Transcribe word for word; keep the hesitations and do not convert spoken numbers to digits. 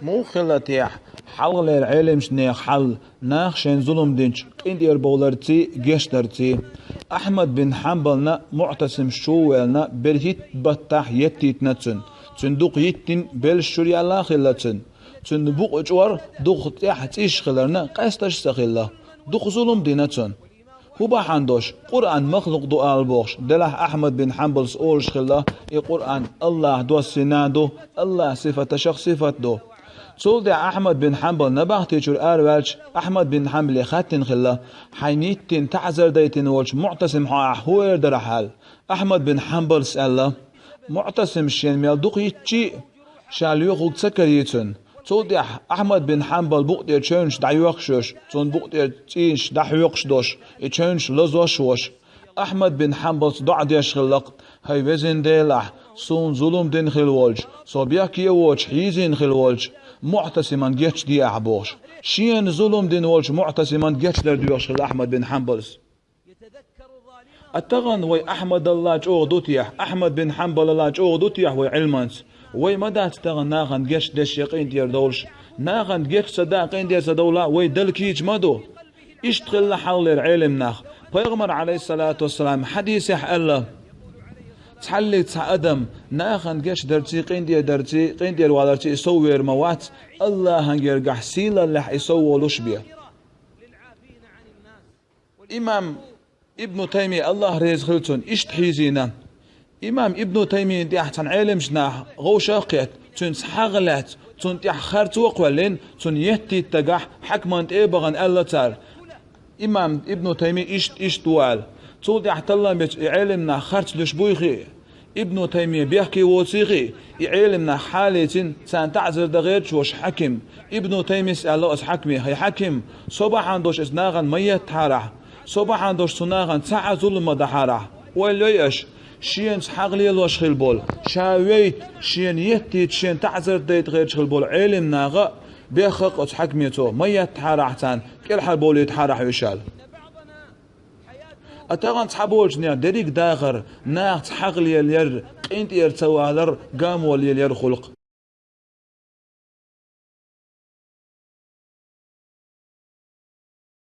Муха хилла техьа хьалхалера Ӏелимчу нехан хьал, наха шайна зулам динчу къинтӀера бовларций, гечдарций? Ахьмад бин Хьанбална МуӀтасимаш чу а ваьллина, берхӀитта баттахь еттийтина цуьнан. Цуьнан дукха йиттина белш чуьра яьлла а хилла цуьнан. Цуьнан букъа чӀор дукха тӀехь цӀийш хиларна, къаьсташ а ца хилла. Дукха зулам дина цунна. ХӀун бахьана долуш, Къуръан махлукъ ду ала бохуш, делахь Ахьмад бин Хьанбалс олуш хилла, и Къуръан АллахӀа доссийна а ду, АллахӀан сифаташах сифат ду. Цул тӀаьхьа Ахьмад бин Хьанбал набахти чуьра араваьлча, Ахьмад бин Хьанбале хаьттина хилла: «Хьайна йиттина, таӀзар дайтина волчу МуӀтасим хьо ахь хӀун эр дара ахь?» — аьлла. Ахьмад бин Хьанбалс аьлла: «МуӀтасим шена мел дукха йиттичий а, ша лоьхург ца карий цуьнан». Цул тӀаьхьа Ахьмад бин Хьанбал букъа тӀера чевнаш дӀайоьхуш йолуш, цунна букъа тӀера цӀийш дӀахьоькхуш долуш, и чевнаш лазош а волуш, Ахьмад бин Хьанбалс доӀа деш хилла-кх: «ХӀай везан Дела, ахь суна зулам дина хилла волчу, со бехке а воцуш хьийзийна хилла волчу МуӀтасиман гечде ахь», — бохуш. Шена зулам дина волчу МуӀтасиман гечдар доьхуш хилла Ахьмад бин Хьанбалс. А тахана вай Ахьмадалла чӀогӀа ду техьа, Ахьмад бин Хьанбалалла чӀогӀа ду техьа вай Ӏилманца? Вай ма дац тахана нахана гечдеш я къинтӀера довлуш. Нахана геч ца дан, къинтӀера ца довла, вай Далла кийча ма ду. Иштта хилла хьалхалера Ӏелим нах. Пайхамар, Ӏалайхиссалату вассалам, хьадисехь аьлла: «Цхьаллиг цхьа адам нахана гечдарций, къинтӀера дарций, къинтӀера валарций и сов вер ма вац, АллахӀан гергахь сийлаллехь и сов волуш бен». Имам Ибну Таймия, АллахӀ реза хила цунна, иштта хьийзийна. Имам Ибну Таймийна тӀехь цхьана Ӏелимчу наха гӀовшах а кхетта, цуьнца хьагӀ а лаьцна, цунна тӀехь харцо а кхоьллина, цунна еттийта дагахь хьаькаман тӀе а бахана аьлла цара. Имам Ибну Таймия иштта, иштта ву аьлла. Цул тӀаьхьа таллам бечу и Ӏелим нах харц луьйш буй хии? Ибну Таймия бехке воций хии? И Ӏелим нах хьалийцина, царна таӀзар дан гӀерташ волуш хьаькам. Ибну Таймис аьлла оцу хьаькаме: «ХӀай хьаькам, со бахьана долуш оцу нахана ма еттахьара ахь, со бахьана долуш цу нахана цхьа а зулам ма дахьара ахь. Ойла йой аша, шена хьагӀ лелош хилла болу, ша вейта, шена еттийта, шена таӀзар дайта гӀерташ хилла болу Ӏелим нах а, бехха а оцу хьаькаме цо, ма еттахьара ахь царна, кӀелхьарбовлийтахьара ахь уьш», — аьлла. А тахана цхьаболчу нехан дерриг дахар, нахаца хьагӀ лелаяр, къинтӀера ца валар, гамо лелаяр хуьлу-кх.